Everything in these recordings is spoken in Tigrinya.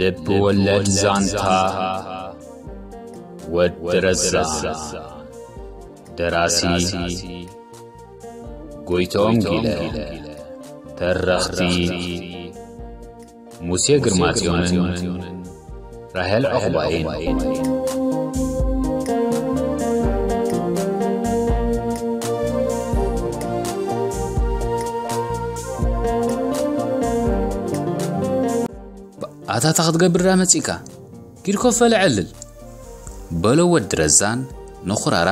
ልብ ወለድ ዛንታ ወዲ ረዛ። ደራሲ ጎይቶም ጊለ። ተረኽቲ ሙሴ ግርማጽዮንን ራሄል ዑቕባይን። ኣታ፣ እንታይ ክትገብር ዳ መጺእካ? ኪድ ኮፍ በል፣ ዕልል፣ በሎ ወዲ ረዛን ንኹራራ።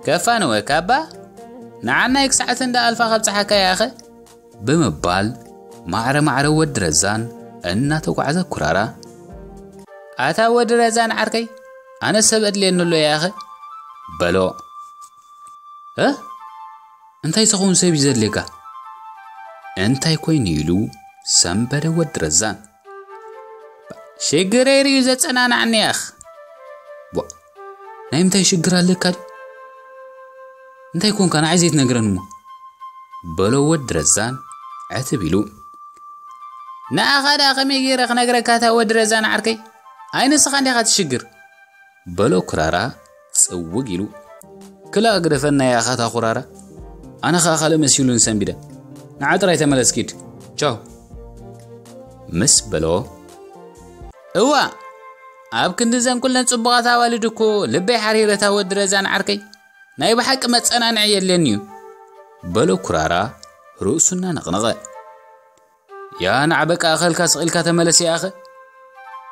ከፋንወካ እባ፣ ንዓናይ ክሳዕቲ እንዳ ኣልፋ ከብጽሓካ ያኸ? ብምባል ማዕረ ማዕረ ወዲ ረዛን እናተጓዕዘ ኩራራ። ኣታ ወዲ ረዛን ዓርከይ፣ ኣነ ሰብ ኣድልየኒ ኣሎ ያኸ? በሎ። እ? እንታይ ዝኸውን ሰብ እዩ ዘድልየካ? እንታይ ኮይኑ ኢሉ ሰንበደ ወዲ ረዛን። ሽግረይ ርእዩ ዘጸናናዕኒ ያኽ። ቧ፣ ናይ ምንታይ ሽግር ኣለካ ድዩ? እንታይ ኮንካ ንዓይ ዘይትነግረን እሞ? በሎ ወዲ ረዛን ዕትብ ኢሉ። ንኣኻ ደኣ ከመይ ገይረ ክነግረካ እታ ወዲ ረዛን ዓርከይ? ኣይ ንስኻ እንዲኻ ትሽግር። በሎ ኩራራ ጽውግ ኢሉ። ክላእ ግደፈና ያኻ እታ ኩራራ። ኣነ ኸኣ ካልእ መሲሉኒ ሰንቢደ። ንዓ ጥራይ ተመለስ ኪድ። ቻው። ምስ በሎ። እዋ፣ ኣብ ክንዲ ዘን ኩለን ጽቡቓት ኣዋልድ እኮ ልበይ ሓሪረ እታ ወዲ ረዛን ዓርከይ። ናይ ብሓቂ መጸናንዒ የድልየኒ እዩ። በሎ ኩራራ ርእሱ እናነቕነቐ። ያ ንዓ በቃ ኣኸልካ ስቕ ኢልካ ተመለስ ያኸ።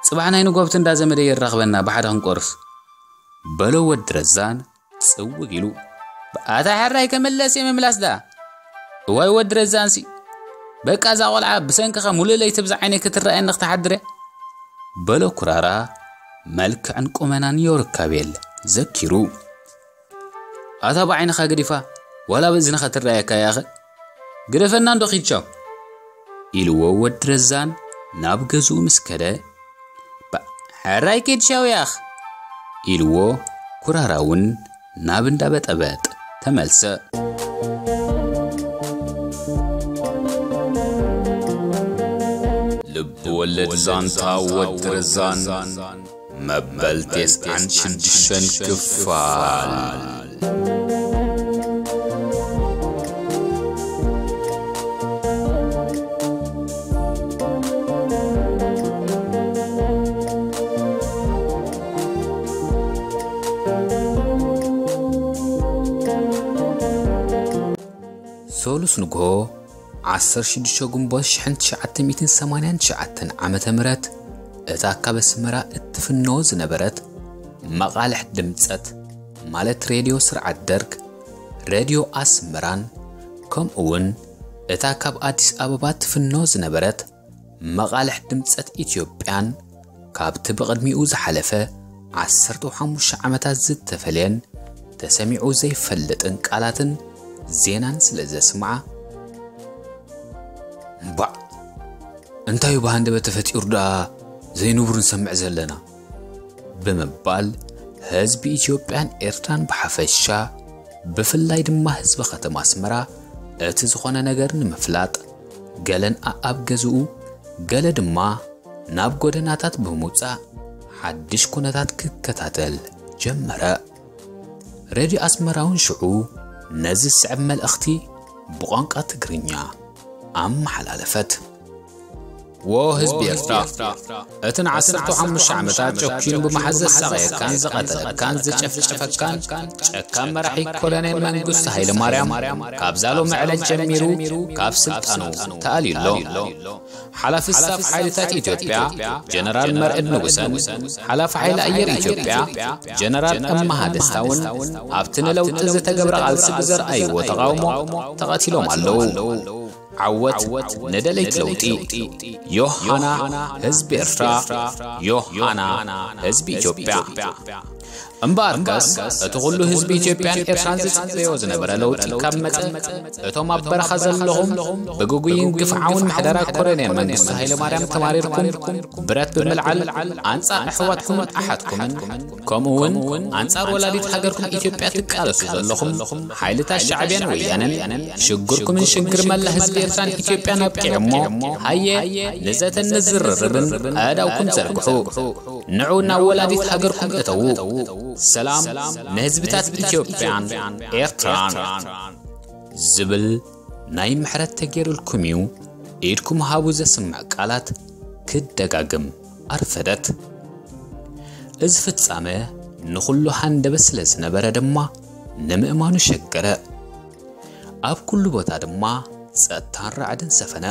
ጽባሕ ናይ ንጎብቲ እንዳ ዘመደ የራኽበና ብሓደ ክንቆርስ። በሎ ወዲ ረዛን ጽውግ ኢሉ። ኣታ ሕራይ ክምለስ እየ ምምላስ ደኣ። እዋይ ወዲ ረዛንሲ። በቃ እዛ ቆልዓ ብሰንክኻ ሙሉእ ለይቲ ብዛ ዓይነይ ክትረኣየኒ ክትሓድር እያ። በሎ ኩራራ መልክዕን ቁመናን ዮርካቤል ዘኪሩ። ኣታ ብዓይንኻ ገዲፋ ዋላ ብእዝንኻ ትረኣየካ ያኸ? ግደፈና እንዶ ኺድ ቻው። ኢልዎ ወዲ ረዛን ናብ ገዝኡ ምስ ከደ። ባ-፣ ሕራይ ኪድ ሻውያኽ ኢልዎ ኩራራ እውን ናብ እንዳ በጠበጥ ተመልሰ። ልብ ወለድ ዛንታ ወዲ ረዛን መበል ተስዓን ሽዱሽተን ክፋል። ሰሉስ ንግሆ ዓሰርተ ሽዱሽተ ግንቦት ሽሕን ትሽዓተ ሚእትን ሰማንያን ትሽዓተን ዓመተ ምህረት እታ ካብ ኣስመራ እትፍኖ ዝነበረት መቓልሕ ድምጸት፣ ማለት ሬድዮ ስርዓት ደርግ፣ ሬድዮ ኣስመራን ከምኡ እውን እታ ካብ ኣዲስ ኣበባ ትፍኖ ዝነበረት መቓልሕ ድምጸት ኢትዮጵያን ካብቲ ብቕድሚኡ ዝሓለፈ ዓሰርተ ሓሙሽተ ዓመታት ዝተፈልየን ተሰሚዑ ዘይፈልጥን ቃላትን ዜናን ስለ ዘስምዓ፣ እምባዕ፣ እንታይ እዩ ብሃንደበት ተፈጢሩ ደኣ ዘይንቡር ንሰምዕ ዘለና? ብምባል ህዝቢ ኢትዮጵያን ኤርትራን ብሓፈሻ፣ ብፍላይ ድማ ህዝቢ ከተማ ኣስመራ እቲ ዝኾነ ነገር ንምፍላጥ፣ ገለን ኣኣብ ገዝኡ፣ ገለ ድማ ናብ ጎደናታት ብምውጻእ ሓድሽ ኩነታት ክከታተል ጀመረ። ሬድዮ ኣስመራ እውን ሽዑ ነዚ ዝስዕብ መልእኽቲ ብቋንቋ ትግርኛ ኣመሓላለፈት። ዎ ህዝቢ ኤርትራ፣ እቲ ንዓሰርተ ሓሙሽተ ዓመታት ጨኪኑ ብመሓዝ ዘሳቐየካን ዝቐተለካን ዝጨፍጨፈካን ጨካን መራሒ ኮሎኔል መንግስቱ ሃይለ ማርያም፣ ካብዛ ሎሚ ዕለት ጀሚሩ ካብ ስልጣኑ ተኣልዩ ኣሎ። ሓላፊ ስታፍ ሓይልታት ኢትዮጵያ ጀነራል መርዕድ ንጉሰን ሓላፊ ሓይሊ ኣየር ኢትዮጵያ ጀነራል እመሃ ደስታውን ኣብቲ ንለውጢ ዝተገብረ ቃልሲ ብዘርኣይዎ ተቓውሞ ተቐቲሎም ኣለዉ። ዓወት ንደለይቲ ለውጢ። ዮሃና ህዝቢ ኤርትራ፣ ዮሃና ህዝቢ ኢትዮጵያ። እምበኣርከስ እቲ ኩሉ ህዝቢ ኢትዮጵያን ኤርትራን ዝጽበዮ ዝነበረ ለውጢ ካብ መጸ፣ እቶም ኣብ በረኻ ዘለኹም ብግጉይን ግፍዓውን ምሕደራ ኮሎኔል መንግስቱ ሃይለማርያም ተማሪርኩም ብረት ብምልዓል ኣንጻር ኣሕዋትኩምን ኣሓትኩምን ከምኡ እውን ኣንጻር ወላዲት ሃገርኩም ኢትዮጵያ ትቃለሱ ዘለኹም ሓይልታት ሻዕብያን ወያነን ሽግርኩምን ሽግር መላ ህዝቢ ኤርትራን ኢትዮጵያን ኣብቂዑ እሞ ሃየ ንዘተን ንዝርርብን ኣእዳውኩም ዘርግሑ። ንዑ ናብ ወላዲት ሃገርኩም እተዉ። ሰላም ንህዝብታት ኢትዮጵያን ኤርትራን ዝብል ናይ ምሕረት ተገይሩልኩም እዩ። ኢድኩም ሃቡ ዘስምዕ ቃላት ክደጋግም ኣርፈደት። እዚ ፍጻመ ንኹሉ ሃንደበት ስለ ዝነበረ ድማ ንምእማኑ ሸገረ። ኣብ ኩሉ ቦታ ድማ ጸጥታን ራዕድን ሰፈነ።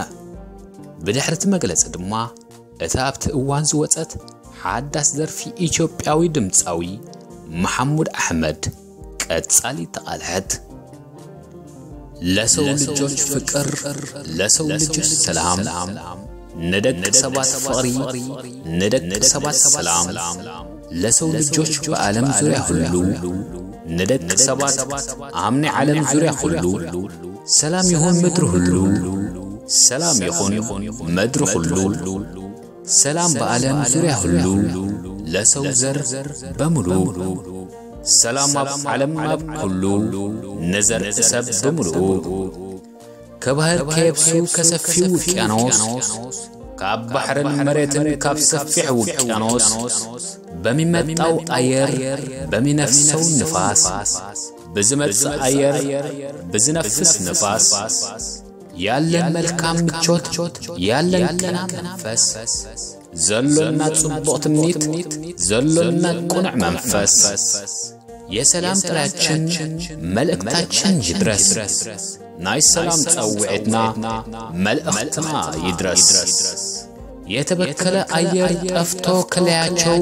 ብድሕሪ እቲ መግለጺ ድማ እታ ኣብቲ እዋን ዝወጸት ሓዳስ ደርፊ ኢትዮጵያዊ ድምጻዊ መሓሙድ ኣሕመድ ቀጻሊ ተቓልሐት። ለሰው ልጆች ፍቅር፣ ለሰው ልጆች ሰላም፣ ንደቂ ሰባት ፍቕሪ፣ ንደቂ ሰባት ሰላም፣ ለሰው ልጆች በዓለም ዙሪያ ሁሉ፣ ንደቂ ሰባት ኣብ ናይ ዓለም ዙሪያ ሁሉ፣ ሰላም ይኹን ምድሪ ሁሉ፣ ሰላም ይኹን ምድሪ ሁሉ፣ ሰላም በዓለም ዙሪያ ሁሉ፣ ለሰው ዘር በሙሉ፣ ሰላም ኣብ ዓለም ኣብ ኩሉ፣ ንዘር ሰብ ብምሉኡ፣ ከባህር ከየብሱ ከሰፊው ውቅያኖስ፣ ካብ ባሕርን መሬትን ካብ ሰፊሕ ውቅያኖስ፣ በሚመጣው ኣየር፣ በሚነፍሰው ንፋስ፣ ብዝመጽእ ኣየር፣ ብዝነፍስ ንፋስ፣ ያለን መልካም ምቾት፣ ያለን ቀና መንፈስ፣ ዘሎና ጽቡቕ ትምኒት፣ ዘሎና ቅኑዕ መንፈስ፣ የሰላም ጥሪያችን መልእክታችን ይድረስ። ናይ ሰላም ጸውዒትና መልእኽትና ይድረስ። የተበከለ ኣየር ጠፍቶ ከለያቸው፣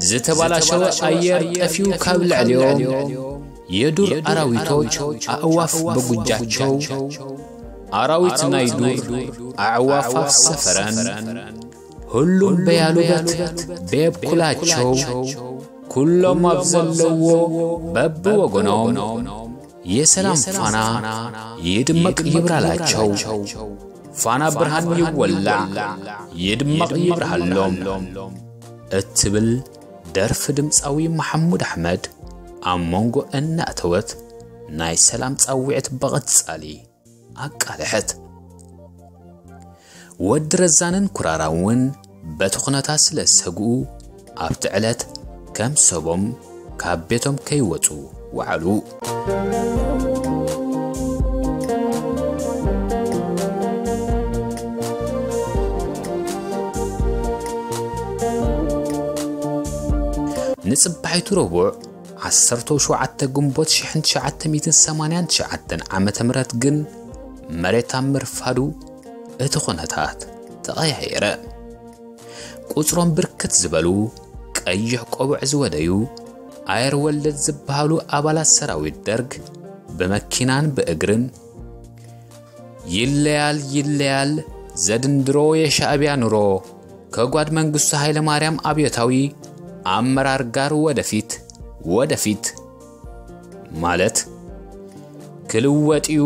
ዝተባላሸወ ኣየር ጠፊኡ ካብ ልዕሊኦም፣ የዱር ኣራዊቶች ኣእዋፍ በጉጃቸው፣ ኣራዊት ናይ ዱር ኣዕዋፍ ኣብ ሰፈረን፣ ሁሉም በያሉበት በየብኩላቸው፣ ኩሎም ኣብ ዘለዎ በብወገኖም የሰላም ፋና ይድመቅ ይብራላቸው። ፋና ብርሃን ይወላዕ ይድመቅ ይብርሃሎም እትብል ደርፊ ድምፃዊ መሓሙድ ኣሕመድ ኣብ መንጎ እናእተወት ናይ ሰላም ጻውዒት ብቐጻሊ ኣቃልሐት። ወዲ ረዛንን ኩራራን እውን በቲ ኩነታት ስለ ዝሰግኡ ኣብቲ ዕለት ከም ሰቦም ካብ ቤቶም ከይወጹ ወዓሉ። ንጽባሒቱ ረቡዕ ዓሰርተ ሸውዓተ ግንቦት ሽሕን ትሽዓተ ሚእትን ሰማንያን ትሽዓተን ዓመተ ምህረት ግን መሬት ኣብ ምርፋዱ እቲ ኩነታት ተቐያየረ። ቁጽሮም ብርክት ዝበሉ ቀይሕ ቆቡዕ ዝወደዩ ኣየር ወለድ ዝበሃሉ ኣባላት ሰራዊት ደርግ ብመኪናን ብእግርን ይለያል ይለያል ዘድንድሮ የሻዕብያ ኑሮ ከጓድ መንግስቱ ኃይለ ማርያም ኣብዮታዊ ኣመራር ጋር ወደፊት ወደፊት ማለት ክልወጥ እዩ፣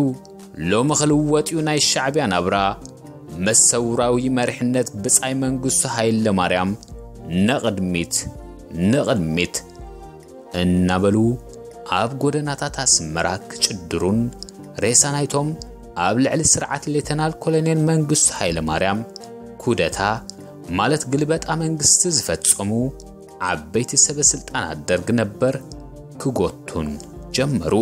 ሎሚ ክልወጥ እዩ ናይ ሻዕብያ ናብራ፣ መሰውራዊ መሪሕነት ብጻይ መንግስቱ ኃይለ ማርያም ንቕድሚት ንቕድሚት እናበሉ ኣብ ጎደናታት ኣስመራ ክጭድሩን ሬሳ ናይቶም ኣብ ልዕሊ ስርዓት ሌተናል ኮሎኔል መንግስቱ ኃይለ ማርያም ኩደታ ማለት ግልበጣ መንግስቲ ዝፈጸሙ ዓበይቲ ሰበ ስልጣናት ደርግ ነበር ክጎቱን ጀመሩ።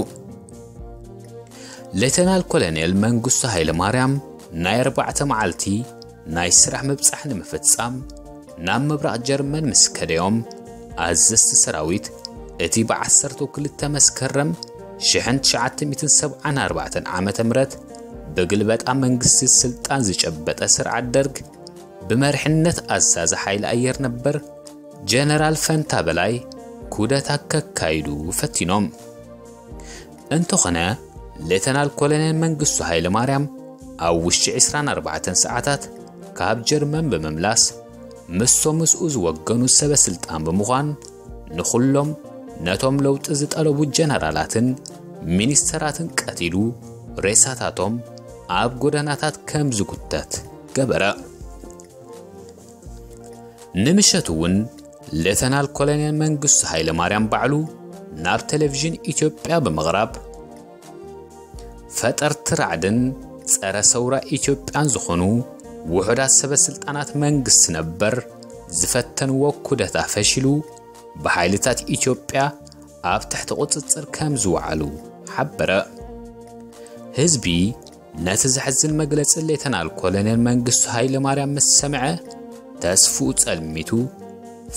ሌተናል ኮሎኔል መንግስቱ ኃይለ ማርያም ናይ ኣርባዕተ መዓልቲ ናይ ስራሕ ምብጻሕ ንምፍጻም ናብ ምብራቕ ጀርመን ምስ ከደዮም ኣዘዝቲ ሰራዊት እቲ ብ ዓሰርተ ክልተ መስከረም ሽሕን ትሽዓተ ሚእትን ሰብዓን ኣርባዕተን ዓመተ ምህረት ብግልበጣ መንግስቲ ስልጣን ዝጨበጠ ስርዓት ደርግ ብመርሕነት ኣዛዚ ሓይሊ ኣየር ነበር ጀነራል ፈንታ በላይ ኩደታ ከካይዱ ፈቲኖም። እንተኾነ ሌተናል ኮሎኔል መንግስቱ ኃይለ ማርያም ኣብ ውሽጢ ዕስራን ኣርባዕተን ሰዓታት ካብ ጀርመን ብምምላስ ምስቶም ምስኡ ዝወገኑ ሰበ ስልጣን ብምዃን ንኹሎም ነቶም ለውጢ ዝጠለቡ ጀነራላትን ሚኒስተራትን ቀቲሉ፣ ሬሳታቶም ኣብ ጎደናታት ከም ዝጉተት ገበረ። ንምሸት እውን ሌተናል ኮሎኔል መንግስቱ ሃይለማርያም ባዕሉ ናብ ቴሌቪዥን ኢትዮጵያ ብምቕራብ፣ ፈጠርቲ ራዕድን ጸረ ሰውራ ኢትዮጵያን ዝኾኑ ውሑዳት ሰበ ስልጣናት መንግስቲ ነበር ዝፈተንዎ ኩደታ ፈሺሉ፣ ብሓይልታት ኢትዮጵያ ኣብ ትሕቲ ቁጽጽር ከም ዝወዓሉ ሓበረ። ህዝቢ ነቲ ዘሕዝን መግለጺ ሌተናል ኮሎኔል መንግስቱ ሃይለማርያም ምስ ሰምዐ፣ ተስፍኡ ጸልሚቱ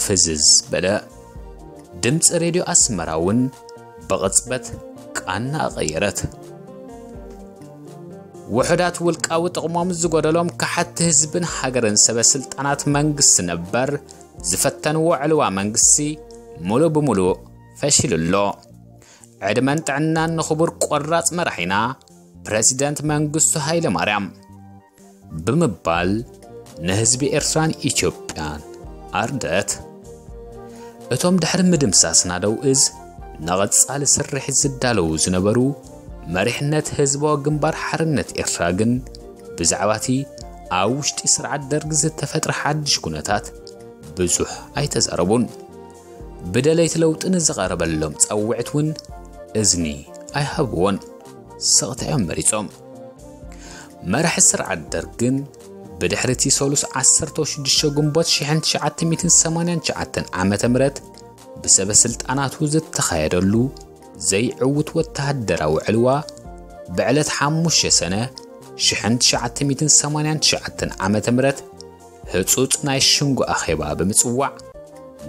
ፍዝዝ በለ። ድምጺ ሬድዮ ኣስመራ እውን ብቕጽበት ቃና ኣቐየረት። ውሑዳት ውልቃዊ ጥቕሞም ዝጎደሎም ከሓቲ ህዝብን ሃገርን ሰበ ስልጣናት መንግስቲ ነበር ዝፈተንዎ ዕልዋ መንግስቲ ሙሉእ ብሙሉእ ፈሺሉ ኣሎ። ዕድመን ጥዕናን ንኽቡር ቆራጽ መራሒና ፕረዚደንት መንግስቱ ሃይለማርያም። ብምባል ንህዝቢ ኤርትራን ኢትዮጵያን ኣርደት። እቶም ድሕሪ ምድምሳስ ናደው እዝ ንቐጻሊ ስርሒት ዝዳለዉ ዝነበሩ መሪሕነት ህዝባዊ ግንባር ሓርነት ኤርትራ ግን ብዛዕባቲ ኣብ ውሽጢ ስርዓት ደርግ ዝተፈጥረ ሓድሽ ኩነታት ብዙሕ ኣይተዛረቡን። ብደለይቲ ለውጢ ንዝቐረበሎም ጸውዕት እውን እዝኒ ኣይሃብዎን። ስቕታ እዮም መሪጾም። መራሒ ስርዓት ደርግ ግን ብድሕሪ እቲ ሰሉስ ዓሰርተ ሽዱሽተ ግንቦት ሽሕን ትሽዓተ ሚእትን ሰማንያን ትሽዓተን ዓመተ ምህረት ብሰበ ስልጣናቱ ዝተኻየደሉ ዘይዕውት ወተሃደራዊ ዕልዋ ብዕለት ሓሙሽተ ሰነ ሽሕን ትሽዓተ ሚእትን ሰማንያን ትሽዓተን ዓመተ ምህረት ህጹጽ ናይ ሽንጎ ኣኼባ ብምጽዋዕ፣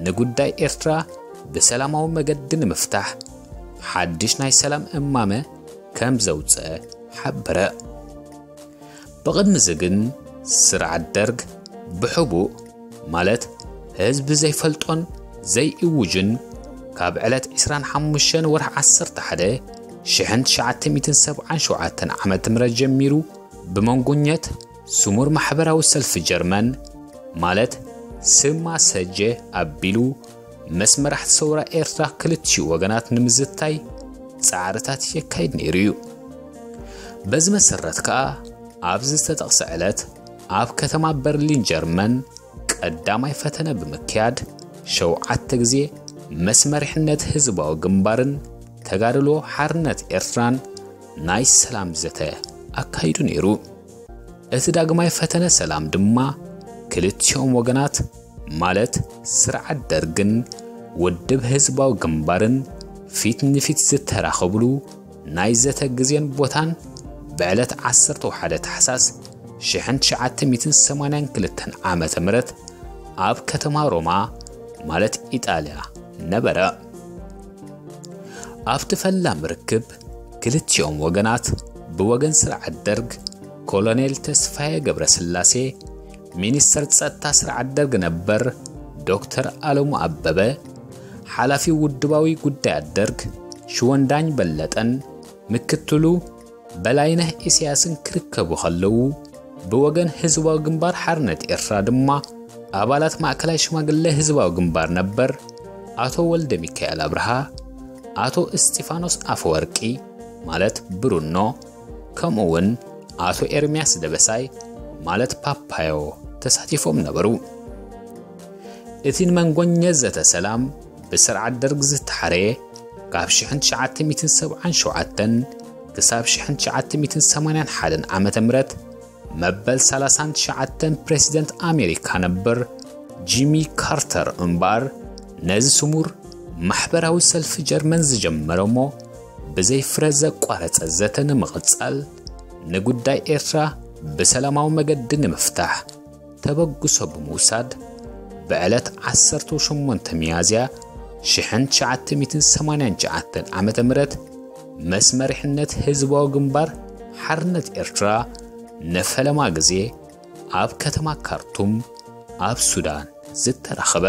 ንጉዳይ ኤርትራ ብሰላማዊ መገዲ ንምፍታሕ ሓድሽ ናይ ሰላም እማመ ከም ዘውጸ ሓበረ። ብቕድሚ እዚ ግን ስርዓት ደርግ ብሕቡእ፣ ማለት ህዝቢ ዘይፈልጦን ዘይእውጅን፣ ካብ ዕለት ዕስራን ሓሙሽተን ወርሒ ዓሰርተ ሓደ ሽሕን ትሽዓተ ሚእትን ሰብዓን ሸውዓተን ዓመተ ምህረት ጀሚሩ ብመንጎኘት ስሙር ማሕበራዊ ሰልፊ ጀርመን፣ ማለት ስማ ሰጀ ኣቢሉ፣ ምስ መራሕቲ ሰውራ ኤርትራ ክልቲኡ ወገናት ንምዝታይ ጻዕርታት የካይድ ነይሩ እዩ። በዚ መሰረት ከኣ፣ ኣብዚ ዝተጠቕሰ ዕለት ኣብ ከተማ በርሊን ጀርመን ቀዳማይ ፈተነ ብምክያድ፣ ሸውዓተ ግዜ ምስ መሪሕነት ህዝባዊ ግንባርን ተጋድሎ ሓርነት ኤርትራን ናይ ሰላም ዘተ ኣካይዱ ነይሩ። እቲ ዳግማይ ፈተነ ሰላም ድማ ክልቲኦም ወገናት፣ ማለት ስርዓት ደርግን ውድብ ህዝባዊ ግንባርን፣ ፊት ንፊት ዝተራኸብሉ ናይ ዘተ ግዜን ቦታን ብዕለት ዓሰርተ ሓደ ታሕሳስ ሽሕን ትሽዓተ ሚእትን ሰማንያን ክልተን ዓመተ ምህረት ኣብ ከተማ ሮማ፣ ማለት ኢጣልያ ነበረ። ኣብቲ ፈላሚ ርክብ ክልቲኦም ወገናት፣ ብወገን ስርዓት ደርግ ኮሎኔል ተስፋዬ ገብረስላሴ፣ ሚኒስተር ጸጥታ ስርዓት ደርግ ነበር ዶክተር ኣለሙ ኣበበ፣ ሓላፊ ውድባዊ ጉዳያት ደርግ ሽወንዳኝ በለጠን ምክትሉ በላይነህ ኢሳያስን ክርከቡ ከለዉ፣ ብወገን ህዝባዊ ግንባር ሓርነት ኤርትራ ድማ ኣባላት ማእከላይ ሽማግለ ህዝባዊ ግንባር ነበር ኣቶ ወልደ ሚካኤል ኣብርሃ፣ ኣቶ እስጢፋኖስ ኣፈወርቂ ማለት ብሩኖ፣ ከምኡ እውን ኣቶ ኤርምያስ ደበሳይ ማለት ፓፓዮ ተሳቲፎም ነበሩ። እቲ ንመንጎኘ ዘተ ሰላም ብስርዓት ደርግ ዝተሓረየ፣ ካብ ሽሕን ትሽዓተ ሚእትን ሰብዓን ሸውዓተን ክሳብ ሽሕን ትሽዓተ ሚእትን ሰማንያን ሓደን ዓመተ ምህረት፣ መበል ሰላሳን ትሽዓተን ፕሬዚደንት ኣሜሪካ ነበር ጂሚ ካርተር እምበኣር፣ ነዚ ስሙር ማሕበራዊ ሰልፊ ጀርመን ዝጀመረ እሞ ብዘይ ፍረ ዘቋረጸ ዘተ ንምቕጻል፣ ንጉዳይ ኤርትራ ብሰላማዊ መገዲ ንምፍታሕ ተበግሶ ብምውሳድ፣ ብዕለት ዓሰርተ ሸሞንተ ሚያዝያ ሽሕን ትሽዓተ ሚእትን ሰማንያን ትሽዓተን ዓመተ ምህረት ምስ መሪሕነት ህዝባዊ ግንባር ሓርነት ኤርትራ ንፈለማ ግዜ ኣብ ከተማ ካርቱም ኣብ ሱዳን ዝተራኸበ።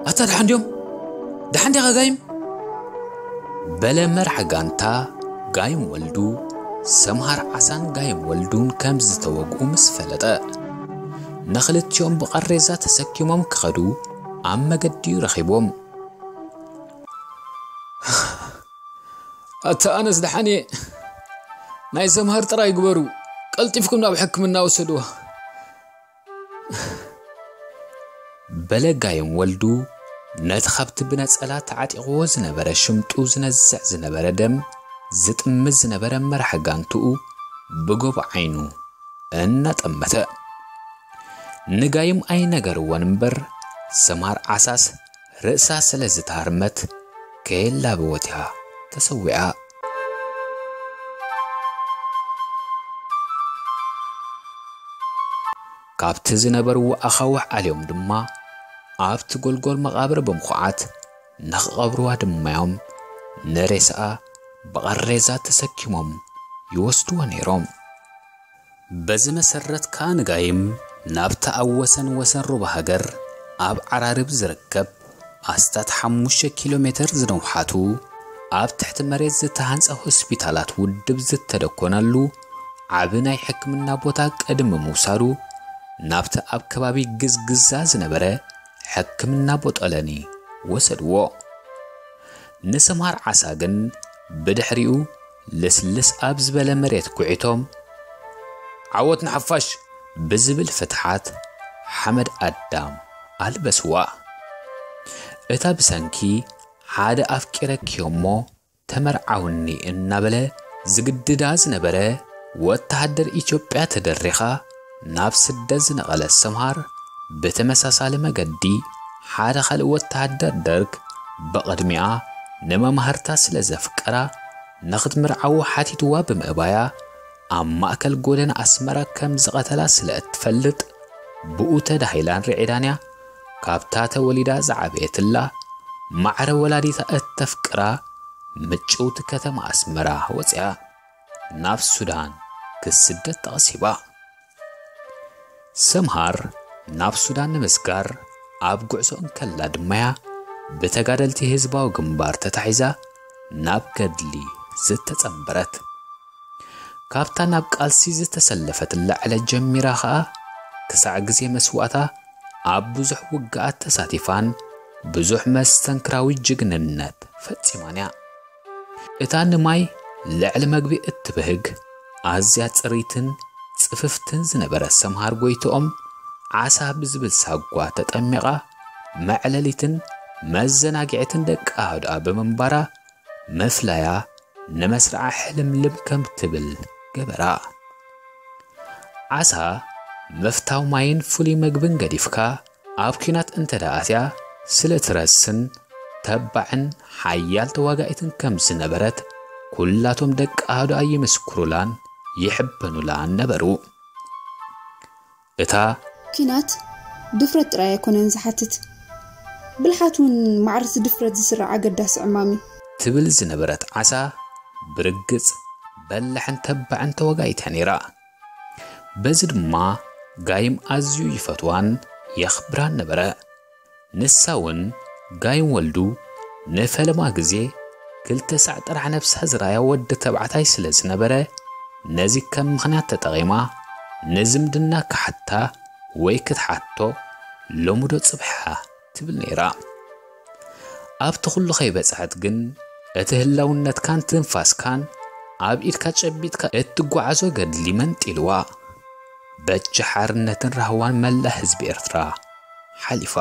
ኣታ ደሓን ድዮም? ደሓን ዲኻ ጋይም? በለ መራሕ ጋንታ ጋይም ወልዱ። ሰምሃር ዓሳን ጋይም ወልዱን ከም ዝተወግኡ ምስ ፈለጠ፣ ንኽልቲኦም ብቐሬዛ ተሰኪሞም ክኸዱ ኣብ መገዲ ረኺቦም። ኣታ ኣነስ ደሓን እየ። ናይ ሰምሃር ጥራይ ግበሩ። ቀልጢፍኩም ናብ ሕክምና ውሰድዋ። በለ ጋይም ወልዱ ነቲ ካብቲ ብነጸላ ተዓጢቕዎ ዝነበረ ሽምጡ ዝነዝዕ ዝነበረ ደም ዝጥምዝ ዝነበረ መራሕ ጋንትኡ ብጎቦ ዓይኑ እናጠመተ። ንጋይም ኣይነገርዎን እምበር፣ ሰምሃር ዓሳስ ርእሳ ስለ ዝተሃርመት ከየላበወት እያ ተሰዊኣ። ካብቲ ዝነበርዎ ኣኻውሕ ኣልዮም ድማ ኣብቲ ጎልጎል መቓብር ብምኹዓት ንኽቐብርዋ ድማ እዮም ንሬሳኣ ብቐሬዛ ተሰኪሞም ይወስድዎ ነይሮም። በዚ መሰረት ከኣ ንጋይም ናብቲ ኣብ ወሰን ወሰን ሩባ ሃገር ኣብ ዓራርብ ዝርከብ ኣስታት ሓሙሽተ ኪሎ ሜተር ዝነውሓቱ ኣብ ትሕቲ መሬት ዝተሃንጸ ሆስፒታላት ውድብ ዝተደኮነሉ ዓቢ ናይ ሕክምና ቦታ ቅድሚ ምውሳዱ ናብቲ ኣብ ከባቢ ግዝግዛ ዝነበረ ሕክምና ቦጠለኒ ወሰድዎ። ንሰምሃር ዓሳ ግን ብድሕሪኡ ልስልስ ኣብ ዝበለ መሬት ኲዒቶም፣ "ዓወት ንሓፋሽ!" ብዝብል ፍትሓት ሓመድ ኣዳም ኣልበስዋ። እታ ብሰንኪ ሓደ ኣፍቂረኪ እሞ ተመርዓውኒ እናበለ ዝግድዳ ዝነበረ ወተሃደር ኢትዮጵያ ተደሪኻ ናብ ስደት ዝነቐለት ሰምሃር፣ ብተመሳሳሊ መገዲ ሓደ ካልእ ወተሃደር ደርግ ብቕድሚኣ ንመማህርታ ስለ ዘፍቀራ ንኽትምርዓዎ ሓቲትዋ ብምእባያ፣ ኣብ ማእከል ጎደና ኣስመራ ከም ዝቐተላ ስለ እትፈልጥ፣ ብኡ ተዳሂላን ርዒዳን እያ። ካብታ ተወሊዳ ዝዓበየትላ ማዕረ ወላዲታ እተፍቅራ ምጭውቲ ከተማ ኣስመራ ወጺኣ ናብ ሱዳን ክትስደድ ተቐሲባ። ሰምሃር ናብ ሱዳን ንምስጋር ኣብ ጉዕዞ እንከላ ድማያ ብተጋደልቲ ህዝባዊ ግንባር ተታሒዛ ናብ ገድሊ ዝተጸንበረት። ካብታ ናብ ቃልሲ ዝተሰለፈትላ ዕለት ጀሚራ ኸኣ ክሳዕ ግዜ መስዋእታ ኣብ ብዙሕ ውግኣት ተሳቲፋን ብዙሕ መስተንክራዊ ጅግንነት ፈጺማን እያ። እታ ንማይ ልዕሊ መግቢ እትብህግ ኣዝያ ጽርይትን ጽፍፍትን ዝነበረት ሰምሃር ጎይትኦም ዓሳ ብዝብል ሳጓ ተጠሚቓ መዕለሊትን መዘናግዒትን ደቂ ኣህዱኣ ብምንባራ ምፍላያ ንመስርዓ ሕልምልም ከም ትብል ገበራ። ዓሳ ምፍታው ማይን ፍሉይ መግብን ገዲፍካ ኣብ ኲናት እንተ ደኣ ኣትያ ስለ ትረስን ተባዕን ሓያል ተዋጋኢትን ከም ዝነበረት ኩላቶም ደቂ ኣህዱኣ ይምስክሩላን ይሕበኑላን ነበሩ። እታ ኲናት ድፍረት ጥራይ ኣይኮነን ዝሓትት፣ ብልሓት እውን ማዕርት ድፍረት ዝስራዕ ኣገዳሲ ዕማም እዩ። ትብል ዝነበረት ዓሳ ብርግጽ በላሕን ተባዕን ተዋጋኢት እያ ነይራ። በዚ ድማ ጋይም ኣዝዩ ይፈትዋን የኽብራን ነበረ። ንሳ እውን ጋይም ወልዱ ንፈለማ ግዜ ክልተ ሳዕ ጥራሕ ነብሳ ዝረኣያ ወዲ ተባዕታይ ስለ ዝነበረ፣ ነዚ ከም ምኽንያት ተጠቒማ ንዝምድና ክሓታ ወይ ክትሓቶ ሎሚ ዶ ጽብሓ ትብል ነይራ። ኣብቲ ኩሉ ከይበጽሐት ግን፣ እቲ ህላውነትካን ትንፋስካን ኣብ ኢድካ ጨቢጥካ እትጓዓዞ ገድሊ መንጢልዋ። በጃ ሓርነትን ራህዋን መላእ ህዝቢ ኤርትራ ሓሊፋ።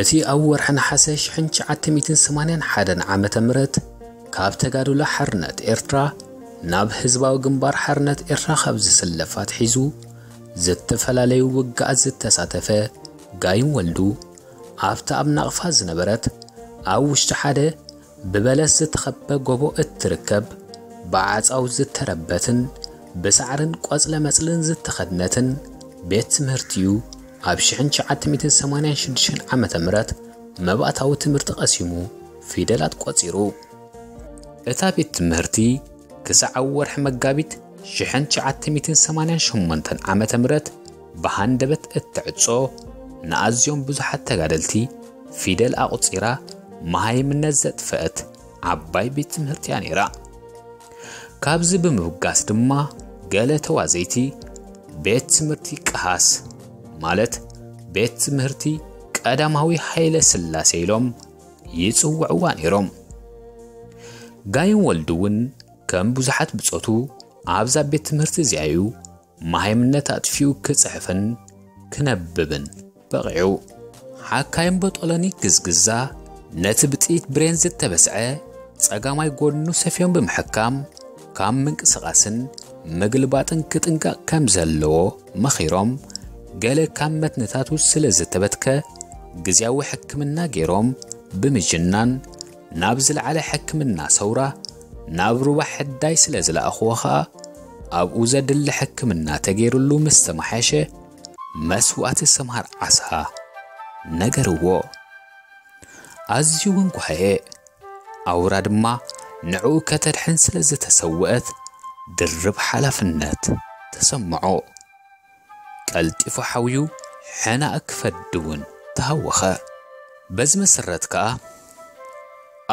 እቲ ኣብ ወርሒ ነሓሰ ሽሕን ትሽዓተ ሚእትን ሰማንያን ሓደን ዓመተ ምህረት ካብ ተጋድሎ ሓርነት ኤርትራ ናብ ህዝባዊ ግንባር ሓርነት ኤርትራ ካብ ዝስለፍ ኣትሒዙ ዝተፈላለዩ ውግኣት ዝተሳተፈ ጋይም ወልዱ፣ ኣብታ ኣብ ናቕፋ ዝነበረት ኣብ ውሽጢ ሓደ ብበለስ ዝተኸበ ጎቦ እትርከብ፣ ብዓጻው ዝተረበትን ብሳዕርን ቆጽለ መጽልን ዝተኸድነትን ቤት ትምህርቲ'ዩ ኣብ ሽሕን ትሽዓተ ሚእትን ሰማንያን ሽዱሽተን ዓመተ ምህረት መባእታዊ ትምህርቲ ቀሲሙ ፊደላት ቆጺሩ። እታ ቤት ትምህርቲ ክሳዕ ኣብ ወርሒ መጋቢት ሽሕን ትሽዓተ ሚእትን ሰማንያን ሸሞንተን ዓመተ ምህረት ብሃንደበት እትዕጾ፣ ንኣዝዮም ብዙሓት ተጋደልቲ ፊደል ኣቑጺራ መሃይምነት ዘጥፈአት ዓባይ ቤት ትምህርቲ እያ ነይራ። ካብዚ ብምብጋስ ድማ ገለ ተዋዘይቲ ቤት ትምህርቲ ቀሃስ፣ ማለት ቤት ትምህርቲ ቀዳማዊ ሃይለ ስላሴ ኢሎም ይጽውዕዋ ነይሮም። ጋይም ወልዱ እውን ከም ብዙሓት ብጾቱ ኣብዛ ቤት ትምህርቲ እዚኣ እዩ መሃይምነት ኣጥፊኡ ክጽሕፍን ክነብብን በቒዑ። ሓካይም በጦሎኒ ግዝግዛ ነቲ ብጥይት ብሬን ዝተበስዐ ጸጋማይ ጎድኑ ሰፍዮም ብምሕካም፣ ካብ ምንቅስቓስን ምግልባጥን ክጥንቀቕ ከም ዘለዎ መኺሮም፣ ገለ ካብ መትንታቱ ስለ ዝተበትከ፣ ግዝያዊ ሕክምና ገይሮም ብምጅናን ናብ ዝለዓለ ሕክምና ሰውራ ናብ ሩባ ሕዳይ ስለ ዝለኣኽዎ ኸኣ፣ ኣብኡ ዘድሊ ሕክምና ተገይሩሉ ምስ ተመሓየሸ፣ መስዋእቲ ሰምሃር ዓሳ ነገርዎ። ኣዝዩ እውን ጓህየ። ኣውራ ድማ ንዕኡ ከተድሕን ስለ ዝተሰወአት ድርብ ሓላፍነት ተሰምዖ። ቀልጢፉ ሓውዩ ሕናእ ክፈዲ እውን ተሃወኸ። በዚ መሰረት ከኣ፣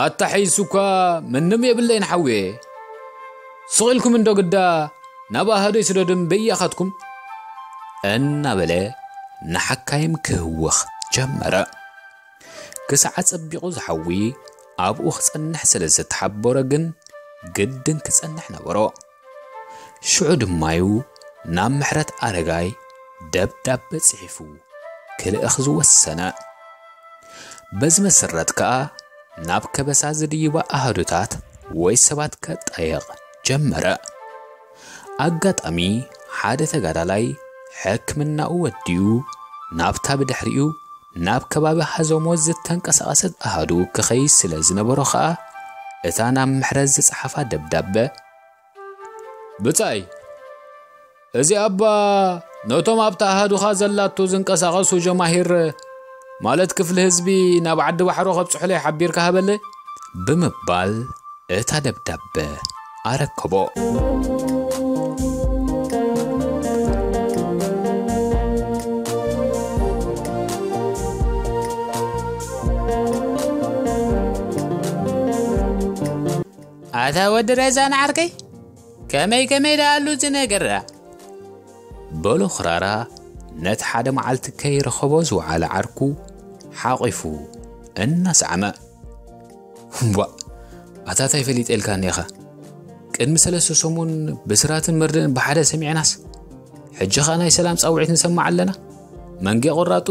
ኣታሒዝኩ እኳ ምንም የብለይን ሓውየ፣ ስቕ ኢልኩም እንዶ ግዳ ናብ ኣሃዶይ ስደዱም በያኻትኩም፣ እናበለ ንሓካይም ክህውኽ ጀመረ። ክሳዕ ኣጸቢቑ ዝሓዊ ኣብኡ ክጸንሕ ስለ ዝተሓበረ ግን ግድን ክጸንሕ ነበሮ። ሽዑ ድማዩ ናብ ምሕረት ኣረጋይ ደብዳበ ጽሒፉ ክልእኽ ዝወሰነ። በዚ መሰረት ከኣ ናብ ከበሳ ዝድይባ ኣሃዱታት ወይ ሰባት ከጣየቕ ጀመረ። ኣጋጣሚ ሓደ ተጋዳላይ ሕክምናኡ ወዲኡ ናብታ ብድሕሪኡ ናብ ከባቢ ሃዘሞ ዝተንቀሳቐሰት ኣሃዱ ክኸይድ ስለ ዝነበሮ ኸኣ፣ እታ ናብ ምሕረት ዝጸሓፋ ደብዳበ፣ ብጻይ፣ እዚ ኣባ ነቶም ኣብታ ኣሃዱኻ ዘላቶ ዝንቀሳቐሱ ጀማሂር፣ ማለት ክፍሊ ህዝቢ፣ ናብ ዓዲ ባሕሮ ከብጽሑለይ ሓቢርካ ሃበለይ፣ ብምባል እታ ደብዳበ ኣረከቦ። ኣታ ወዲ ረዛን ዓርከይ፣ ከመይ ከመይ ደኣሉ እዚ ነገር ደኣ? በሎ ክራራ ነቲ ሓደ መዓልቲ ከይረኸቦ ዝወዓለ ዓርኩ ሓቒፉ እናሰዓመ። እምቧእ፣ ኣታ ታይ ፈሊጠ ኢልካኒ ኢኻ? ቅድሚ ሰለስተ ሰሙን ብስራትን መርድእን ብሓደ ሰሚዕናስ፣ ሕጂ ኸኣ ናይ ሰላም ጻውዒት ንሰምዕ ኣለና። መንጌ ቆራጡ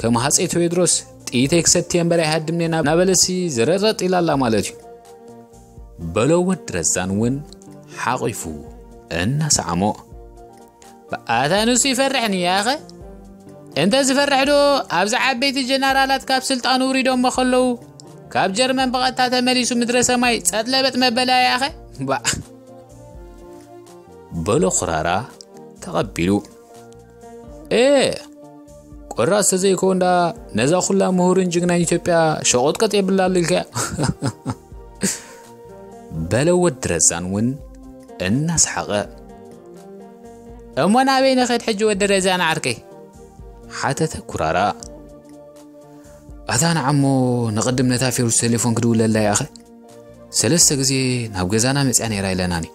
ከም ሃጸይ ቴዎድሮስ ጥይተይ ክሰቲ እምበር ኣይሃድምን እየ እናበለሲ ዝረጥረጥ ኢላ ኣላ ማለት እዩ። በሎ ወዲ ረዛን እውን ሓቒፉ እናሰዓሞ። ኣታ ንሱ ይፈርሕኒ ያኸ? እንተ ዝፈርሕ ዶ ኣብዚ ዓበይቲ ጀነራላት ካብ ስልጣን ውሪዶሞ ከለዉ ካብ ጀርመን ብቐጥታ ተመሊሱ ምድረ ሰማይ ጸጥለበጥ መበላ ያኸ? ባዕ። በሎ ኹራራ ተቐቢሉ። ኤ፣ ቆራስ ተዘይኮ እንዳ ነዛ ኩላ ምሁርን ጅግናን ኢትዮጵያ ሸቆጥቀጥ የብላ ኣሎ ኢልካያ። በለ ወዲ ረዛን እውን እናሰሓቐ። እሞ ናበይ ንኸድ ሕጂ ወዲ ረዛን ዓርከይ? ሓተተ ኩራራ። ኣታ ንዓሞ ንቕድም ነታ ፌሩስ ቴሌፎን ክድውለላ ይኣኸ። ሰለስተ ግዜ ናብ ገዛና መጽያ ነይራ ኢለናኒ።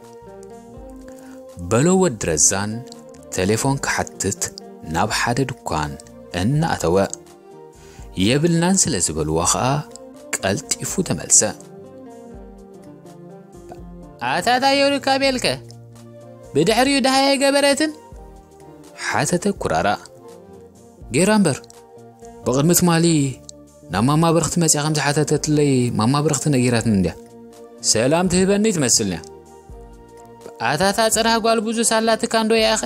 በሎ ወዲ ረዛን ቴሌፎን ክሓትት ናብ ሓደ ድኳን እናኣተወ። የብልናን ስለ ዝበልዋ ኸኣ ቀልጢፉ ተመልሰ። ኣታ ታይ ርካብ የልከ? ብድሕሪኡ ደሃይ ኣይገበረትን? ሓተተ ኩራራ። ጌራ እምበር፣ ብቕድሚ ትማሊ ናብ ማማ ብርኽቲ መጺኣ ከም ዝሓተተትለይ ማማ ብርኽቲ ነጊራትኒ እንድያ። ሰላም ትህበኒ ትመስልንያ። ኣታታ ጽራህ ጓል ብዙ ሳላትካ እንዶ ይኣኸ?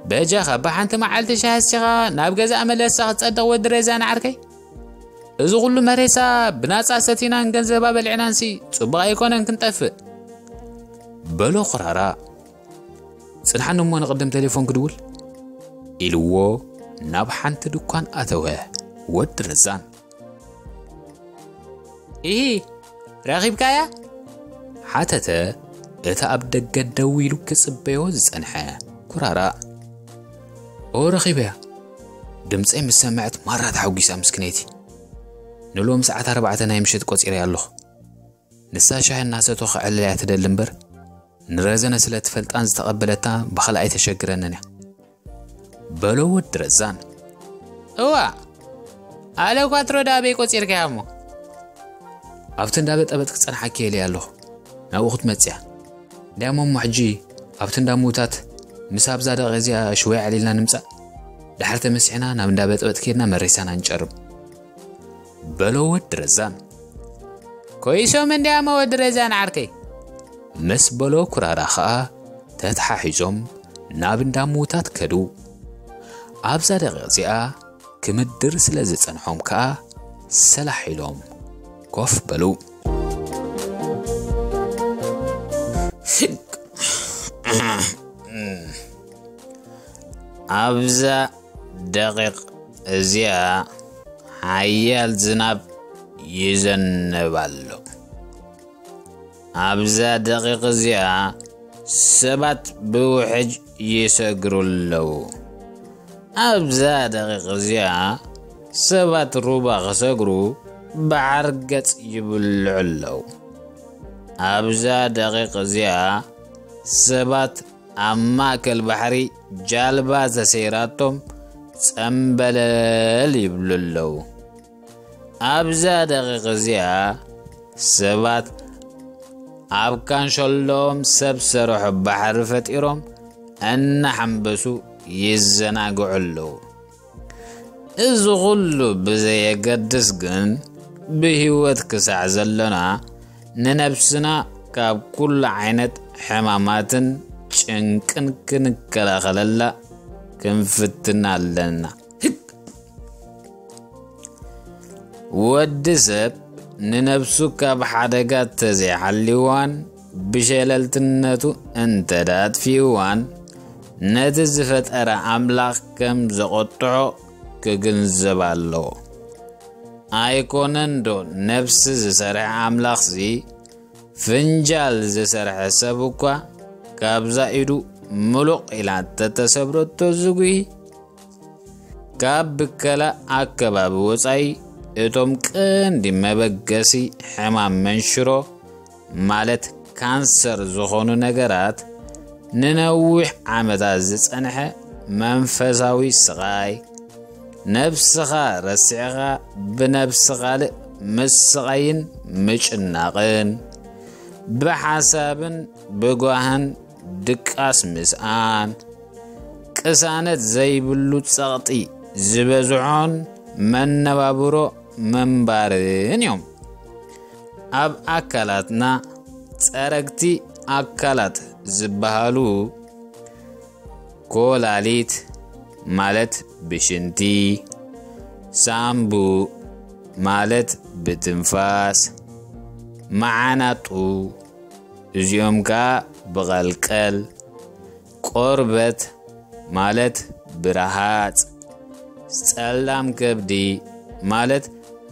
በጃኻ ብሓንቲ መዓልቲ ሻሂ ኣስቲኻ ናብ ገዛእ መለሳ ክትጸድቕ ወዲ ረዛን ዓርከይ? እዚ ኩሉ መሬሳ ብናጻ ሰቲናን ገንዘባ በሊዕናንሲ ጽቡቕ ኣይኮነን ክንጠፍእ። በሎ ኹራራ። ጽንሓኒ እሞ ንቕድም ቴሌፎን ክድውል ኢልዎ ናብ ሓንቲ ድኳን ኣተወ። ወዲ ረዛን፣ "ኢሂ፣ ረኺብካያ?" ሓተተ እቲ ኣብ ደገ ደው ኢሉ ክጽበዮ ዝጸንሐ ኩራራ። "ኦ፣ ረኺበያ። ድምጸይ ምስ ሰምዐት ማራ ተሓጒሳ ምስክነይቲ። ንሎም ሰዓት ኣርባዕተ ናይ ምሸት ቆጺረያ ኣለኹ። ንሳ ሻሂ እናሰቶ ከዕልለያ ትደሊ እምበር፣ ንረዘነ ስለ ትፈልጣን ዝተቐበለታ ብኻልእ ኣይተሸግረንን እያ" በሎ ወዲ ረዛን። "እዋ፣ ኣለ ኳትሮ ዳ ኣበይ ቆጺርካያ እሞ?" "ኣብቲ እንዳ በጠበጥ ክጸንሓኪ እየ ኢለያ ኣለኹ። ናብኡ ክትመጽያ። እንዲያሞ እሞ ሕጂ ኣብቲ እንዳ ምውታት ምስ ኣብዛ ደቂቕ እዚኣ ሽወይ ዓሊልና ንምጻእ። ድሓር ተመሲሕና ናብ እንዳ በጠበጥ ከይድና መሬሳና ንጨርም" በሎ ወዲ ረዛን። "ኮይሶም እንዲያሞ ወዲ ረዛን ዓርከይ" ምስ በሎ ኩራራ ኸኣ ተተሓሒዞም ናብ እንዳ ምውታት ከዱ። ኣብዛ ደቂቕ እዚኣ ክምድር ስለ ዝጸንሖም ከኣ ሰላሕ ኢሎም ኮፍ በሉ። ኣብዛ ደቂቕ እዚኣ ሓያል ዝናብ ይዘንብ ኣሎ። ኣብዛ ደቂቕ እዚኣ ሰባት ብውሕጅ ይሰግሩ ኣለዉ። ኣብዛ ደቂቕ እዚኣ ሰባት ሩባ ክሰግሩ ብዓርገጽ ይብልዑ ኣለዉ። ኣብዛ ደቂቕ እዚኣ ሰባት ኣብ ማእከል ባሕሪ ጃልባ ተሰይራቶም ጸምበለል ይብሉ ኣለዉ። ኣብዛ ደቂቕ እዚኣ ሰባት ኣብ ካንሸሎም ሰብ ሰርሖ ባሕሪ ፈጢሮም እናሓንበሱ ይዘናግዑ ኣለዉ። እዚ ኹሉ ብዘየገድስ ግን ብህይወት ክሳዕ ዘሎና ንነብስና ካብ ኩሉ ዓይነት ሕማማትን ጭንቅን ክንከላኸለላ ክንፍትን ኣለና። ህቅ! ወዲ ሰብ ንነብሱ ካብ ሓደጋ ተዘይሓልይዋን ብሸለልትነቱ እንተ ደኣ ኣጥፊእዋን፣ ነቲ ዝፈጠረ ኣምላኽ ከም ዘቖጥዖ ክግንዘብ ኣለዎ። ኣይኮነን ዶ ነብሲ ዝሰርሐ ኣምላኽሲ፣ ፍንጃል ዝሰርሐ ሰብ እኳ ካብዛ ኢዱ ምሉቕ ኢላ እንተተሰብረቶ ዝጉሂ? ካብ ብከላ ኣከባቢ ወጻኢ እቶም ቀንዲ መበገሲ ሕማም መንሽሮ፣ ማለት ካንሰር ዝኾኑ ነገራት፣ ንነዊሕ ዓመታት ዝጸንሐ መንፈሳዊ ስቓይ፣ ነብስኻ ረሲዕኻ ብነብሲ ካልእ ምስቓይን ምጭናቕን፣ ብሓሳብን ብጓህን ድቃስ ምስኣን፣ ቅሳነት ዘይብሉ ጸቕጢ ዝበዝሖን መነባብሮ ምንባርን እዮም። ኣብ ኣካላትና ጸረግቲ ኣካላት ዝበሃሉ፣ ኮላሊት ማለት ብሽንቲ፣ ሳምቡእ ማለት ብትንፋስ፣ መዓናጡ፣ እዚኦም ከኣ ብቐልቀል፣ ቆርበት ማለት ብረሃጽ፣ ጸላም ከብዲ ማለት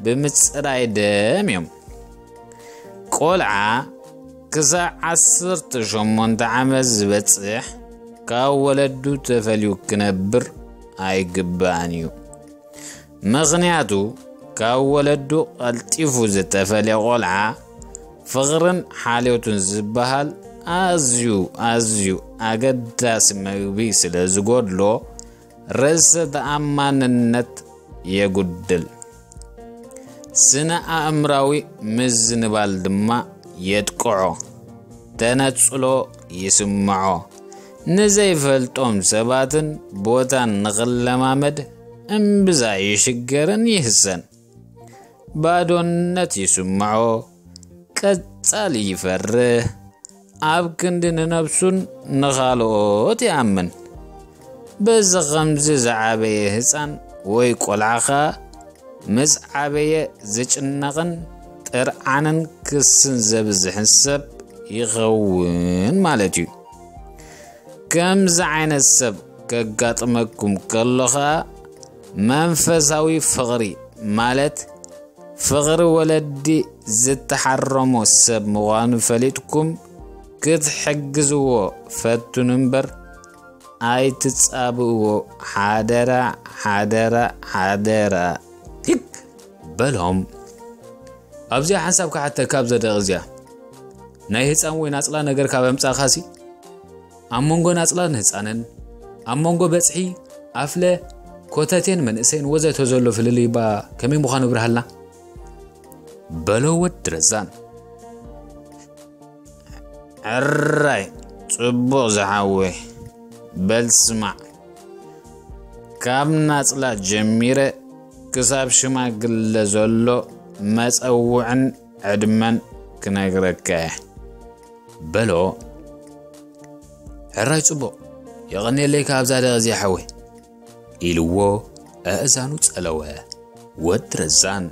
ብምጽራይ ደም እዮም። ቆልዓ ክሳዕ ዓሰርተ ሸሞንተ ዓመት ዝበጽሕ ካብ ወለዱ ተፈልዩ ክነብር ኣይግባእን እዩ። ምኽንያቱ ካብ ወለዱ ቀልጢፉ ዝተፈልየ ቆልዓ ፍቕርን ሓልዮትን ዝበሃል ኣዝዩ፣ ኣዝዩ ኣገዳሲ መግቢ ስለ ዝጎድሎ፣ ርእሰ ተኣማንነት የጉድል። ስነ ኣእምራዊ ምዝንባል ድማ የጥቅዖ። ተነጽሎ ይስምዖ። ንዘይፈልጦም ሰባትን ቦታን ንኽለማመድ እምብዛ ይሽገርን ይህሰን። ባዶነት ይስምዖ። ቀጻሊ ይፈርህ። ኣብ ክንዲ ንነብሱን ንኻልኦት ይኣምን። በዚ ኸምዚ ዝዓበየ ህጻን ወይ ቆልዓ ኸኣ ምስ ዓበየ ዝጭነቕን ጥርዓንን ክስን ዘብዝሕን ሰብ ይኸውን ማለት እዩ። ከምዚ ዓይነት ሰብ ከጋጥመኩም ከሎ ኸኣ መንፈሳዊ ፍቕሪ ማለት ፍቕሪ ወለዲ ዝተሓረሞ ሰብ ምዃኑ ፈሊጥኩም ክትሕግዝዎ ፈትኑ እምበር ኣይትጻብእዎ። ሓደራ፣ ሓደራ፣ ሓደራ። ሂክ በሎም። ኣብዚኣ ሓንሳብ ክሓተካ ኣብ ዘደቕ እዚኣ ናይ ህፃን ወይ ናፅላ ነገር ካብ ኣምፃእኻሲ ኣብ መንጎ ናፅላን ህፃንን ኣብ መንጎ በፅሒ ኣፍለ ኮተቴን መንእሰይን ወዘተ ዘሎ ፍልልይባ ከመይ ምዃኑ ብርሃልና በሎ ወዲ ረዛን። ዕራይ ጽቡቕ ዝሓወይ፣ በል ስማዕ፣ ካብ ናጽላ ጀሚረ ክሳብ ሽማግለ ዘሎ መጸውዕን ዕድመን ክነግረካ እየ በሎ። ሕራይ ጽቡቕ፣ የቐንየለይ ካብዛ ደቕዚ ሓወይ ኢልዎ ኣእዛኑ ጸለወ። ወዲ ረዛን